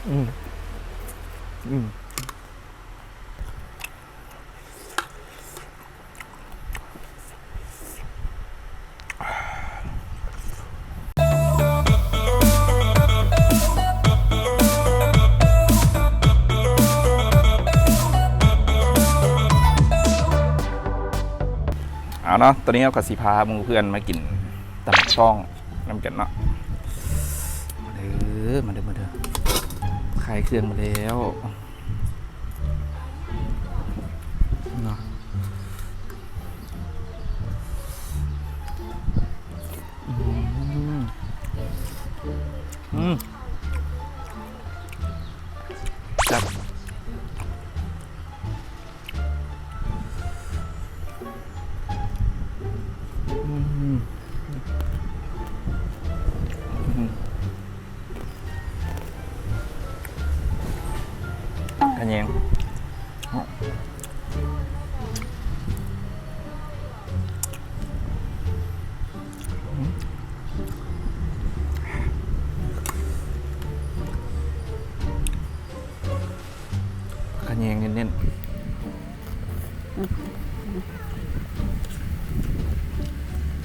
ອືມ ອືມ. ເອົາເນາະ ຕອນນີ້ເຮົາກໍຊິພາໝູ່ເພື່ອນມາກິນຕຳບັກຕ້ອງນຳກັນເນາະ. ມາເດີ ມາເດີ ມາເດີ ຂາຍເຄື່ອງມາແລ້ວເນາະ. ອືມ ອືມ ແຊບ. ອືມ ອືມ ຂະແຍງ ອືມ. ຂະແຍງເນັ້ນໆ ອືມ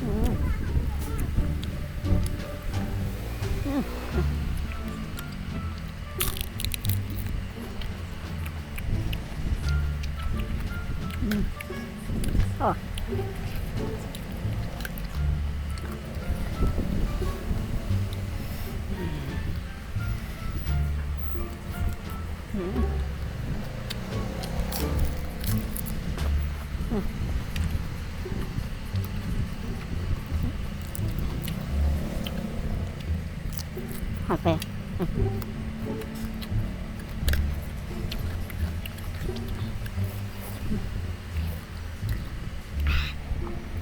ອືມ ອືມ ອືມ ໂອ້. ອືມ ອືມ ຫອມເປ ອືມ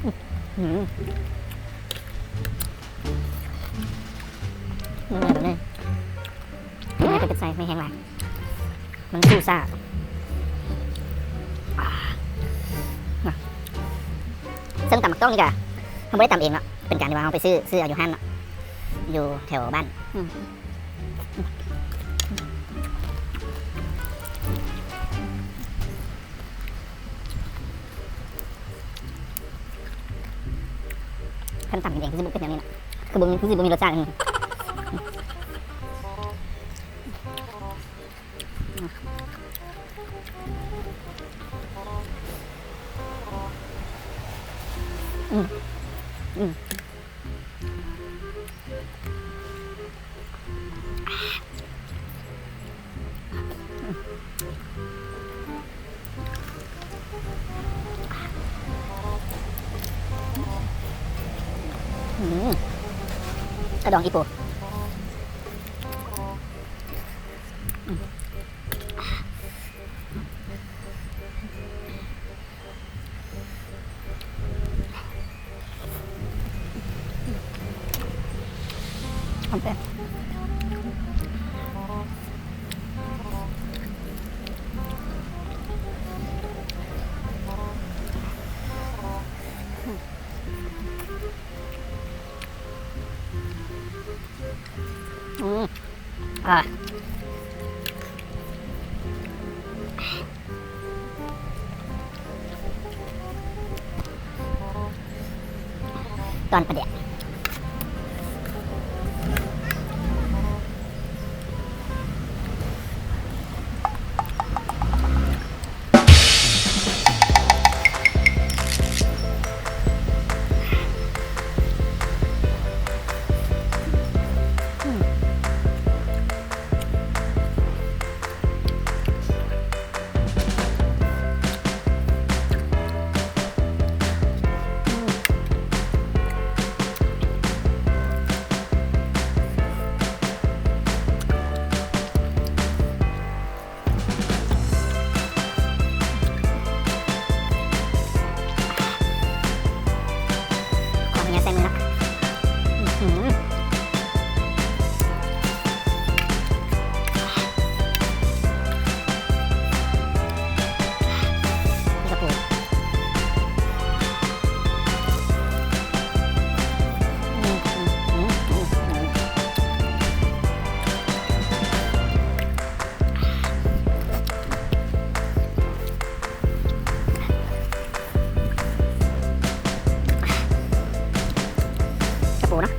ອືມ ອືມ ແບບນີ້ ແມ່ນເປັນໄຊ ແມ່ນແຮງຫຼາຍ ມັນຊູ່ຊາ ອາ ນະ. ເຊິ່ງຕຳບັກຕ້ອງນີ້ກະ ເຮົາບໍ່ໄດ້ຕຳເອງເນາະ ເປັນການທີ່ວ່າເຮົາໄປຊື້ ຊື້ເອົາຢູ່ຮ້ານເນາະ ຢູ່ແຖວບ້ານ ອືມ. ຄັນຕຳກິນເອງຄືຊິບໍ່ເປັນແນວນີ້ນະ ຄືບໍ່ມີ ຄືຊິບໍ່ມີລົດຊາດ ອືມ ອືມ ອືມ. ອືມ ກະດອງອີ່ປູ ອືມ. ຫອມແປ້ງ ອືມ ອາ. ຕອນປາແດກ ອືມ. ຂໍອະນຸຍາດໃສ່ມືເນາະ ອືມ. ນີ້ກະປູ ອືມ ອືມ ອືມ ອືມ. ເນາະ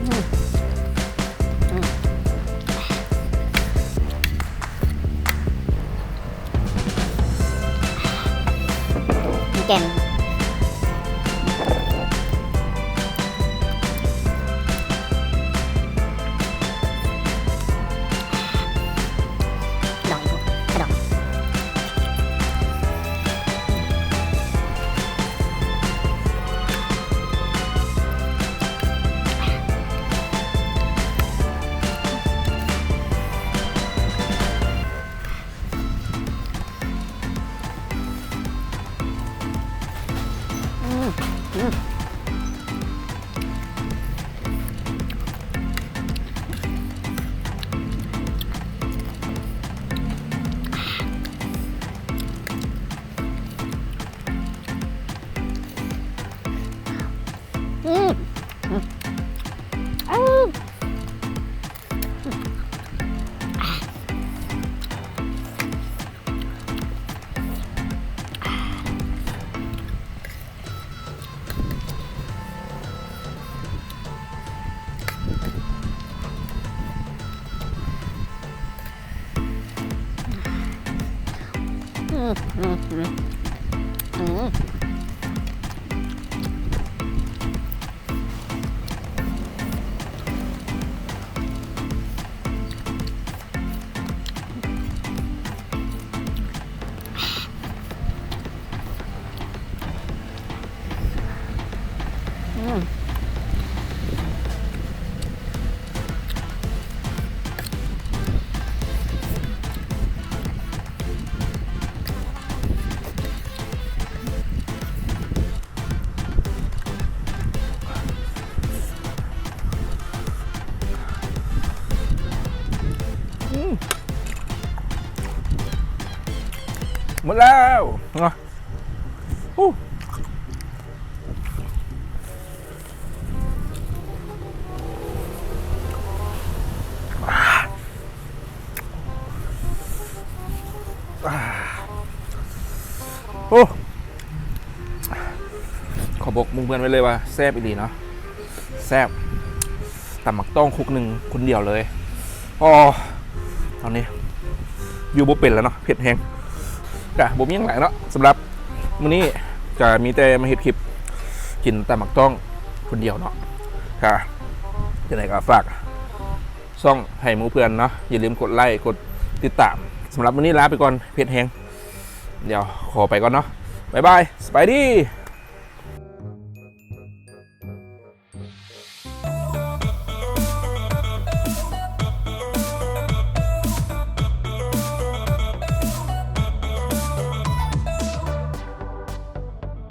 ອືມ ອືມ ແກ່ນ ດອງອີກ ກະດອງ. ອືມ ອືມ ອືມ ອືມ ອືມ. ອືມ ອືມ ໝົດແລ້ວເນາະ. ໂອ້ ໂອ້ ຂໍບອກໝູ່ເພື່ອນໄວ້ເລີຍວ່າແຊບອີ່ຫຼີເນາະ ແຊບ. ຕຳໝາກຕ້ອງຄົກໜຶ່ງຄົນດຽວເລີຍ. ອໍ ຕອນນີ້ຢູ່ບໍ່ເປັນແລ້ວເນາະ ເຜັດແຮງ. ກະບໍ່ມີຫຍັງຫຼາຍເນາະ ສຳລັບມື້ນີ້ກະມີແຕ່ມາເຮັດຄລິບກິນຕຳໝາກຕ້ອງຄົນດຽວເນາະ. ກະຈັ່ງໃດກະຝາກຊ່ອງໃຫ້ໝູ່ເພື່ອນເນາະ ຢ່າລືມກົດໄລ້ ກົດຕິດຕາມ. ສຳລັບມື້ນີ້ລາໄປກ່ອນ ເຜັດແຮງ. ດຽວຂໍໄປກ່ອນເນາະ ບາຍບາຍ ສະບາຍດີ.